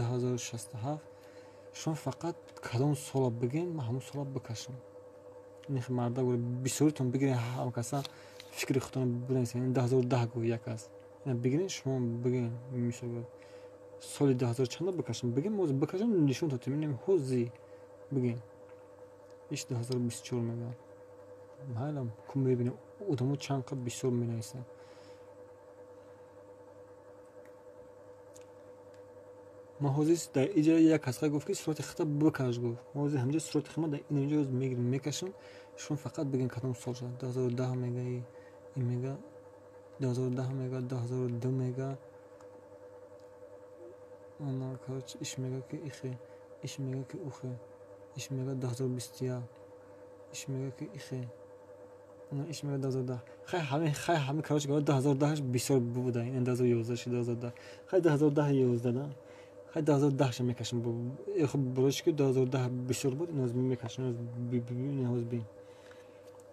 2067. Шумо фақат кадом сола бигӯен, ман ҳамон сола бикашам. Ин марда бисёритон бигирен, ҳам каса фикри худтон бинависен. 2010 гӯ як аст. Ина бигирен, шумо бигӯен, мисол соли 2000 чанда бикашам, бигӯен, мо бикашам, нишон додем. Инем ҳози бигӯен. Иш 2024 мегӯям. Майлам, ку мебинем одамо чанд қад бисёр менависанд. Ман ҳозир дар иҷа як касқа гуфт, ки сурати хита бикаш гуфт. Ман ҳозир ҳамҷа сурати хима дар инҷо мегирем, мекашам. Шумо фақат бигӯен кадом сол шуд. 2010 мега, ин мега, 2010 мега, 2002 мега. Ана, короче, иш мега ки ихе, иш мега ки ухе, иш мега 2021, иш мега ки ихе, иш мега 2010. Хай ҳамин, хай ҳамин, короче, 2010 бисёр буда, ин 2011 2010. Хай 2010 11 да. Хай 2010 мекашам. Хуб, барои ки 2010 бисёр буд, ин мекашам, ин ҳоз бин.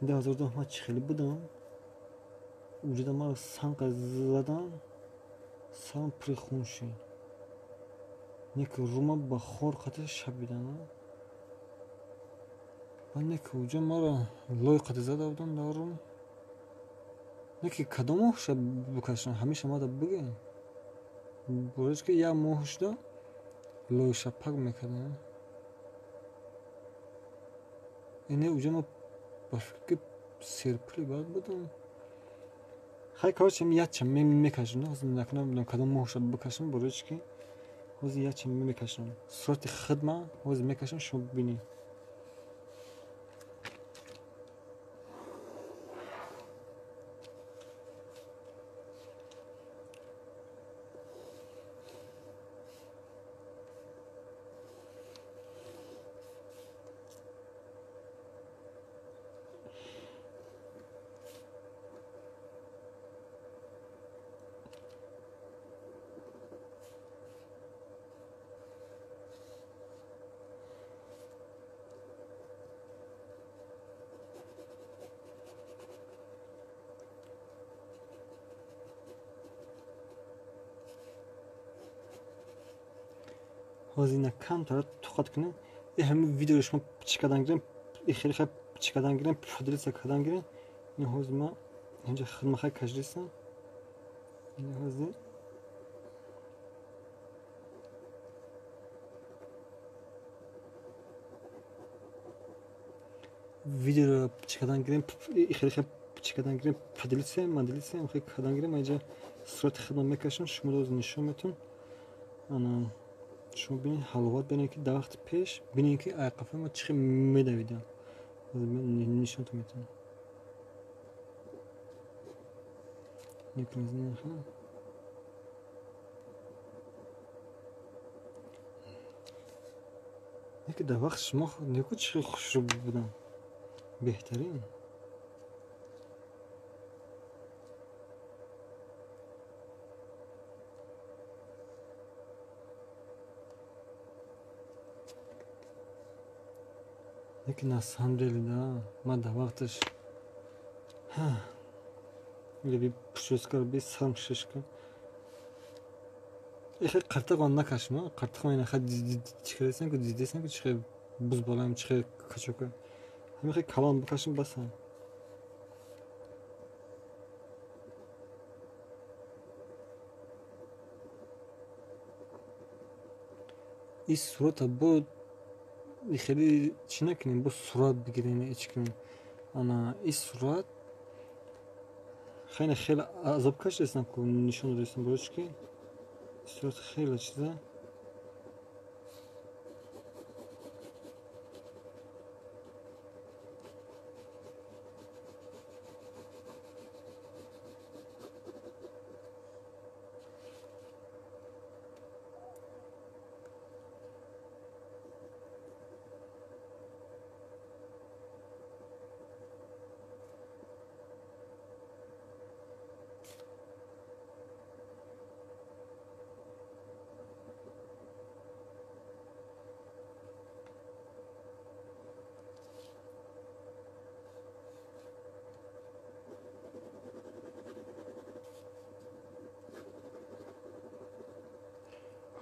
2010 ман чӣ хеле будам? Вуҷуда маро санқа задан, сарам пури хун шид. Неки рума ба хор қати шабидан. Ба неки уҷа маро лой қати зада будам дар рум. Неки кадом моҳша бикашам, ҳамеша мада бигӯен. Барои ки як моҳ шуда лойшапак мекардам. Ине уҷа ма ба фикри серпули бад будам. Хай, короче, якча мекашам, накунам кадом моҳша бикашам, барои ки ҳозир якча мекашам. Сурати хидма ҳозир мекашам, шумо бибинед. Ҳозир ина камтар тоқат кунем. И ҳамин видеоро шумо чӣ кардан гирем, и хеле хеле чӣ кардан гирем, поделиться кардан гирем. Ин ҳозир ман инҷа хидматҳои кашидистам. Ин ҳозир видеоро чӣ кардан гирем, и хеле хеле чӣ кардан гирем, поделиться, моделиться, хеле кардан гирем. Ман инҷа сурати хидмат мекашам, шумо ҳозир нишон метон. Ана шумо бинед, ҳаловат бинед, ки дар вақти пеш бинед, ки айқафои ма чӣ хел медавидам. Нишонтон метавонам. Неки дар вақти шумо неку чӣ хел хушрӯ будам. Беҳтарин. Лекин на самом деле, да, ман дар вақташ би прическа би сарам шишка. Эхе қартиқон накашма, қартиқон ина хай чӣ кардесам ку, дидесам ку, чӣ хел бузболаем, чӣ хел качока. Ҳамин хел калон бикашам басам. Ин сурата бо хеле чӣ накунем, бо сурат бигирем, ҳеч кунем. Ана ин сурат хеле хеле азоб кашидастам, ку нишон додастам, барои чӣ ки сурат хеле чиза.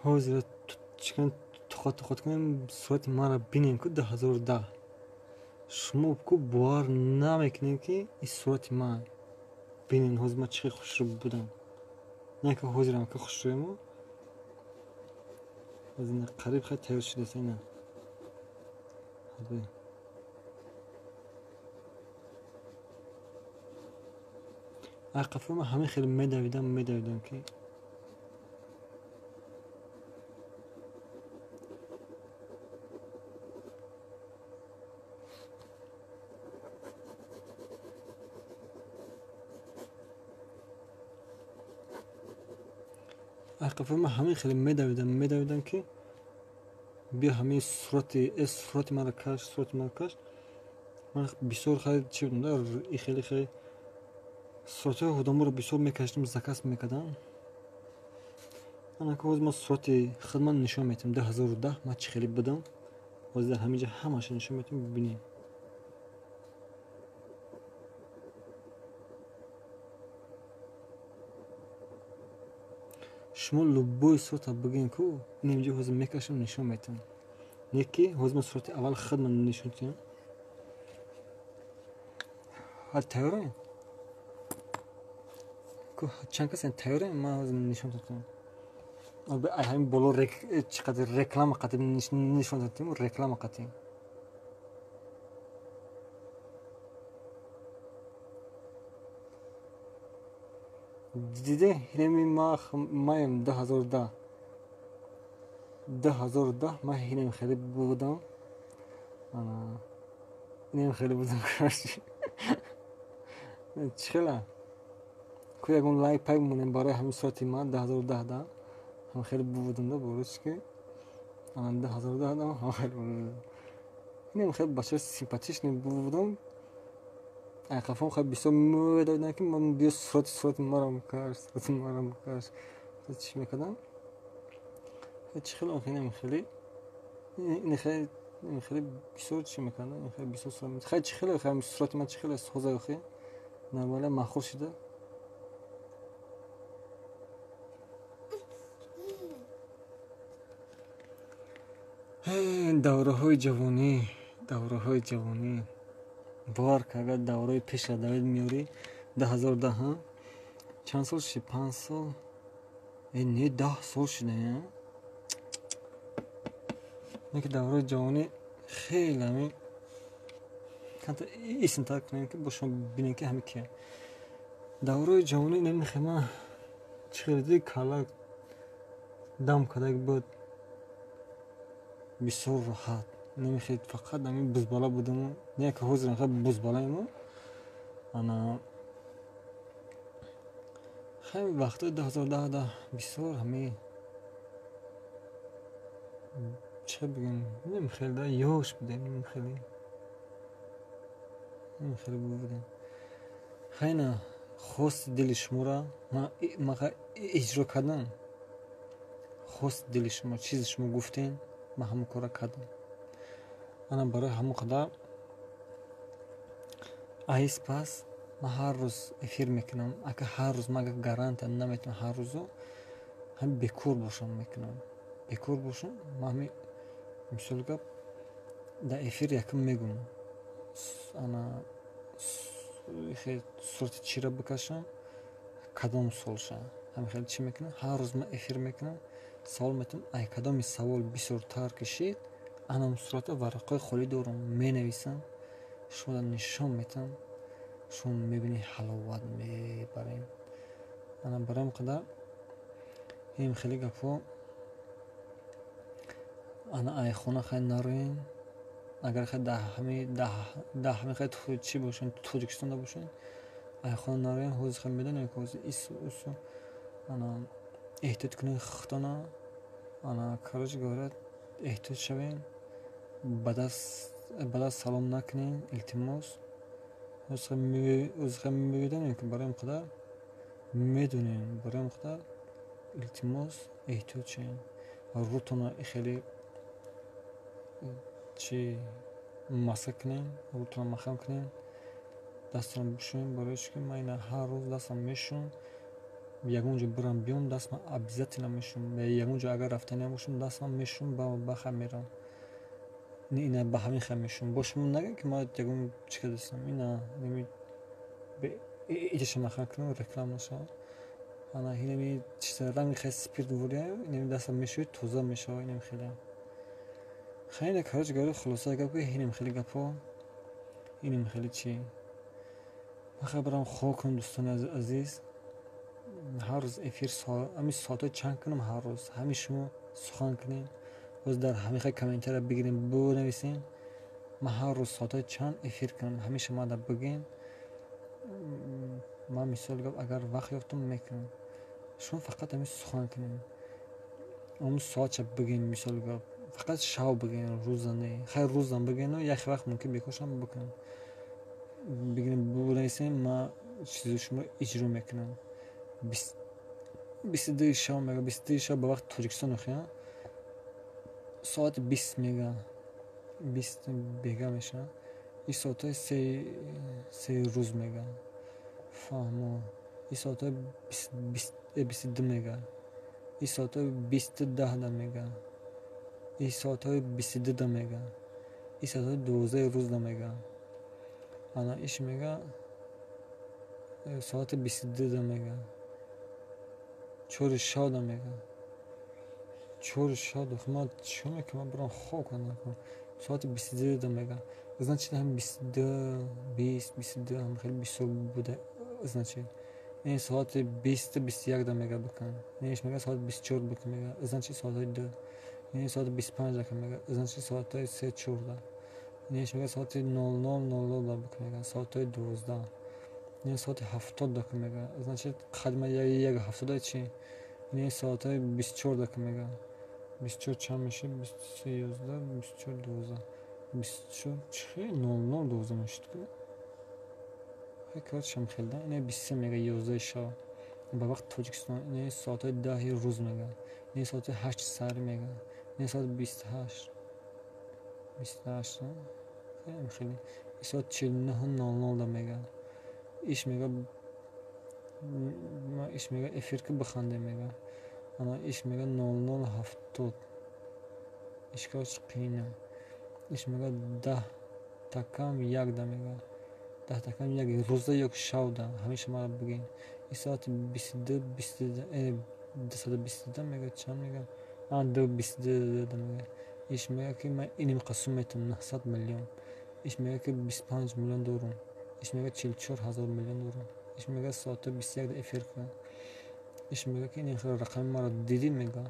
Ҳозир чӣ кунем, тоқат кунем, сурати маро бинем ку 2010. Шумо ку бовар намекунед, ки ин сурати ман. Бинен, ҳозир ман чӣ хел хушрӯ будам. Не ки ҳозирам ка хушрӯемо. Ҳозир қариб хеле тайёр шудааст ина. Ай қафо ман ҳамин хеле медавидам ки қафо ман ҳамин хеле медавидам ки биё ҳамин сурати маро каш, сурати маро каш. Ман бисёр хеле чӣ будам да, и хеле хеле суратҳои одаморо бисёр мекашидам, заказ мекардам. Анака ҳозир ман сурати худман нишон метиҳам. 2010 ман чӣ хеле будам, ҳозир дар ҳамин ҷо ҳамаша нишон метиҳам, бибинем. Шумо любой сурата бигӯем ку, ин инҷо ҳозир мекашам, нишон метиҳам. Не ки ҳозир ман сурати аввал худман нишон метиҳам. Ҳал тайёрем? Ку чанд кас тайёрем? Ман ҳозир нишон метиҳам. Ай ҳамин боло чӣ қадр реклама қадр нишон додем, реклама қадр. Диде ҳинами маем 2010. 2010 ман ҳинами хеле будам. Инам хеле будам, короче. Чӣ хела? Ку ягон лайк пай монем барои ҳамин сурати ман 2010 да. Ҳам хеле будам да, борис ки 2010 да ҳам хеле будам. Инам хеле бача симпатичный будам. Ай қафом хеле бисёр медодам, ки ман биё сурати маро каш, сурати маро каш. Чӣ мекардам? Чӣ хеле инам хеле ин хеле ин хеле бисёр чӣ мекардам, ин хеле бисёр сурат. Хеле чӣ хеле хеле сурати ман чӣ хеле ҳозир охи нормально маъқул шуда. Давраҳои ҷавонӣ, давраҳои ҷавонӣ. Бовар ки агар давраи пешра давид меёрӣ 2010, чанд сол шуд? 5 сол? Не, 10 сол шуда. Не ки давраи ҷавонӣ хеле ҳамин камтар исмтар кунем, ки бо шумо бинем, ки ҳамин кия. Давраи ҷавонӣ намехе ман чӣ хеле диди калла дам кардаг буд. Бисёр роҳат. Намехе фақат ҳамин бузбала будаму. Не ки ҳозир хеле бузбалаему. Ана хеле вақтҳои 2010 бисёр ҳамин чӣ бигӯем, намехеле да ёш будем, намехеле будем. Хайна хости дили шуморо ман иҷро кардам. Хости дили шумо, чизе шумо гуфтем, ман ҳамон корро кардам. Ана барои ҳамон қадар аиз пас ман ҳар рӯз эфир мекунам. Агар ҳар рӯз ман агар гарантия наметавонам ҳар рӯзо, ҳамин бекор бошам мекунам. Бекор бошам, ман ҳамин мисол гап дар эфир якум мегӯм. Ана сурати чиро бикашам, кадом солша. Ҳамин хеле чӣ мекунам? Ҳар рӯз ман эфир мекунам, савол метавонам, ай кадоми савол бисёртар кишид, анам сурата варақаи холӣ дорам, менависам, шуморо нишон метавам, шумо мебинед, ҳаловат мебарем. Ана барои ҳамин қадар ин хеле гапҳо. Ана ай хона хай нароем. Агар хай дар ҳамин хай чӣ бошем, Тоҷикистон да бошем, ай хона нароем. Ҳозир хай медонем, ки ҳозир ису ана эҳтиёт кунем худтона. Ана короче говоря, эҳтиёт шавем, ба даст салом накунем, илтимос. Ҳозир хай медонем, ки барои ҳамин қадар медонем, барои ҳамин қадар илтимос эҳтиёт шавем. Рӯтона хеле чӣ маска кунем, рӯтона маҳкам кунем, дастона бишӯем, барои чӣ ки ман ина ҳар рӯз дастам мешӯм. Ягон ҷо бирам биём, дастма обязательно мешӯм. Ягон ҷо агар рафтаниам бошам, дастма мешӯм, ба хай мерам. Ина ба ҳамин хай мешӯм. Бо шумо нагӯем, ки ман ягон чӣ кардастам. Ина иҷаша махан кунам, реклама нашавад. Ана инами чиза ранги хай спирт вория, инами даста мешӯӣ, тоза мешавад, инам хеле. Хай ина, короче говоря, хулосаи гап, инам хеле гапҳо, инам хеле чӣ. Ман хай барам хоб кунам, дӯстони азиз. Ҳар рӯз эфир ҳамин соатҳои чанд кунам ҳар рӯз. Ҳамин шумо сухан кунем. Боз дар ҳамин хай комментария бигирем, бинависем. Ман ҳар рӯз соатҳои чанд эфир кунам, ҳамеша мада бигӯем. Ман, мисол гап, агар вақт ёфтам, мекунам. Шумо фақат ҳамин сухан кунем. Он соатша бигӯем, мисол гап. Фақат шав бигӯем, рӯза не. Хай, рӯзам бигӯем, яхе вақт мумкин бекоршам бикунам. Бигирем, бинависем, ман чизи шуморо иҷро мекунам. 22 шав мега, 22 шав ба вақти Тоҷикистон охи, соати 20 мега, 20 бега мешавад. И соатҳои сеи рӯз мега. Фаҳмо. И соатҳои 22 мега. И соатҳои бисту даҳда мега. И соатҳои 22-да мега. И соатҳои 12 рӯзда мега. Ана иш мега, соати 22-да мега. 4 шавда мега. 4 шав, ман чӣ мекунам? Ман барам хоб кунам. Соати 22-да мега. Значит, ҳам 22, 20, 22 ҳам хеле бисёр буда. Значит, ин соати бисту 21-да мега бикун. Иниш мега, соати 24 бикун мега. Значит, соатҳои 2. Ин соати 25-да кун мега. Значит, соатҳои се, чорда. Иниш мега, соати 00:00-да бикун мега. Соатҳои 12. Ин соати 70-да кун мега. Значит, қадма як ҳафтода чӣ? Ин соатҳои 24-да кун мега. 24 чанд мешавад? 23, 11, 24, 12. 24 чӣ? 00 12 мешуд ку? Короче, ҳам хеле да. Ина 23 мега, 11 шав. Ба вақти Тоҷикистон. Ина соатҳои 10-и рӯз мега. Ина соати 8 саҳари мега. Ина соати 28. 28, хеле. И соати 49:00-да мега. Иш мега, эфир ки бихандем мега. Ана иш мега, 00:70. Иш, короче, қийна. Иш мега, 9:50-да мега. 9:50 рӯза ё шавда, ҳамеша мара бигӯед. И соати 22, 222 мега, чанд мега? А, ду 22-да мега. Иш мега, ки ман иним қасум метавонам, 900 миллион. Иш мега, ки 25 миллион дорум. Иш мега, 44 ҳазор миллион дорум. Иш мега, соати 21-да эфир кунам. Иш мега, ки ин рақами маро дидӣ мега.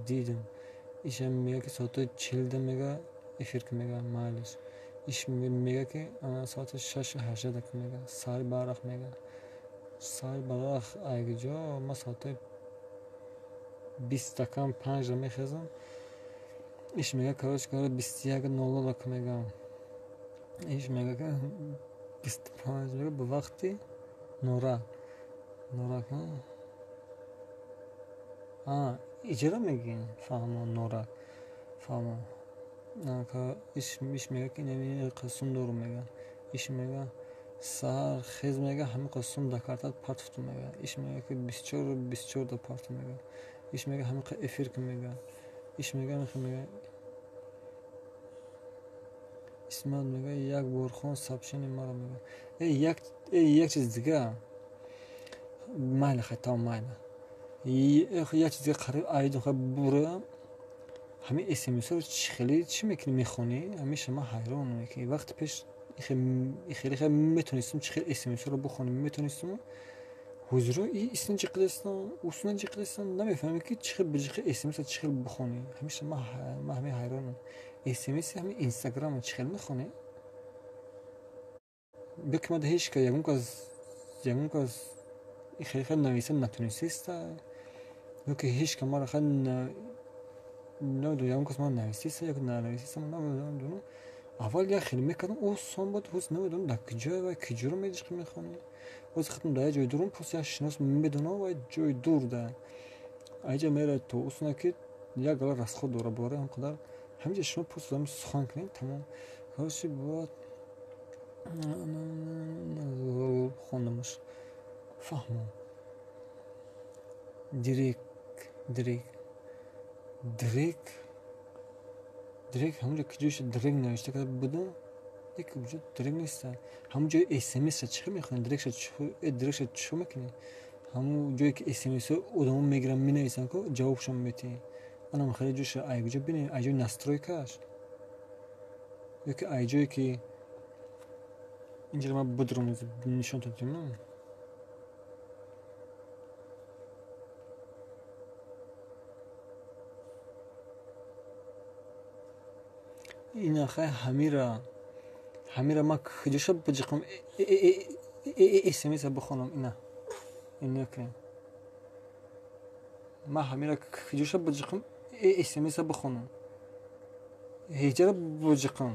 Дидам. Ишам мега, ки соатҳои 40-да мега эфир кун мега, майлиш. Иш мега, ки соати 6:18-да кун мега. Саҳари барвақт мега. Саҳари барвақт айгиҷо? Ман соатҳои 4:20-да мехезам. Иш мега, короче говоря, 21:00-да кун мега. Иш мега, ки 25 мега ба вақти Норак. Норак, а иҷора мегӯӣ? Фаҳмо, Норак. Фаҳмо. Иш мега, ки инами қасум дорум мега. Иш мега, саҳар хез мега, ҳамин қасум дар картат партофтум мега. Иш мега, ки 24 24-да партом мега. Иш мега, ҳамин эфир кун мега. Иш мега, мега. Исмат мега, як бор хон сообщение маро мега. Э, як чиз дига. Майли, хай, тамом, майли. Як чиз дига қариб айдум, хай бура. Ҳамин смсҳоро чӣ хеле чӣ мекунӣ, мехонӣ? Ҳамеша ман ҳайронам, ки вақти пеш хеле хеле метонистам, чӣ хеле смсҳоро бихонем метонистам. Ҳозиро исна ҷиқидастам, усна ҷиқидастам, намефаҳмем, ки чӣ хел биҷиқи смсро чӣ хел бихонӣ. Ҳамеша ман ҳамин ҳайронам. Смси ҳамин инстаграмро чӣ хел мехонӣ? Бё, ки мада ҳеҷ ка ягон кас хеле хеле нависа натонистеста, ё ки ҳеҷ ка мара хел намедонам, ягон кас мара нависеста ё нанависеста, ман намедонам. Аввал як хеле мекардам, осон буд, ҳоз намедонам, дар куҷое ва куҷоро меҷиқӣ мехонӣ. Ҳозир хатм дар як ҷои дурум, просто як шинос медонам ва ҷои дур да. Аиҷа меравед то усна, ки як гала расход дора, бораи ҳам қадар. Ҳаминҷа шумо просто ҳамин сухан кунед, тамом. Короче, бояд хондамаш. Фаҳмам. Дирек, дирек, дирек, дирек, ҳамонҷо ки ҷояшо дирек навишта карда буда, як ҷо дирек неста. Ҳамон ҷои смсша чӣ хел мехонӣ? Дирекша дирекша чӣ мекунӣ? Ҳамон ҷое ки смсҳо одамо мегиранд, менависанд ко, ҷавобшон метиҳӣ. Анам хеле ҷоша ай куҷо бинем? Ай ҷои настройкааш ё ки ай ҷое ки инҷаро ман будром нишон додем. Ина хай, ҳамира ман куҷоша биҷиқам, смса бихонам? Ина ина кунем, ман ҳамира куҷоша биҷиқам, смса бихонам? Ҳеҷара биҷиқам.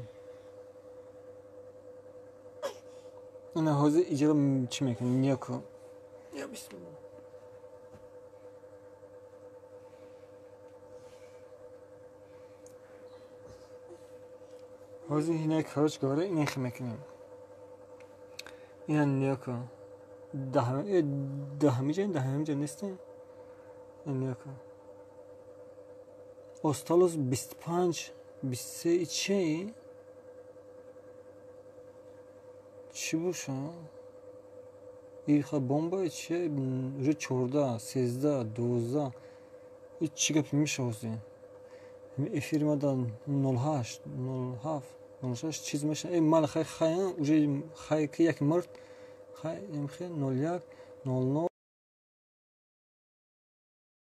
Ина ҳозир иҷара чӣ мекунем? Ниёку, я бисмилла. Ҳозир ина, короче говоря, ина хел мекунем. Ина ниёку, даҳамиҷа, даҳамиҷа нестем. Ниёку, осталось 25, 23. Чие, чӣ боша? Иха, бомба чие? Уже 14, 13, 12. Чӣ гапи меша ҳозир? Эфири ма да 08, 07, 06 чиз меша. Э, мал хай, хай, уже хай, ки як мурд, хай, 01, 00.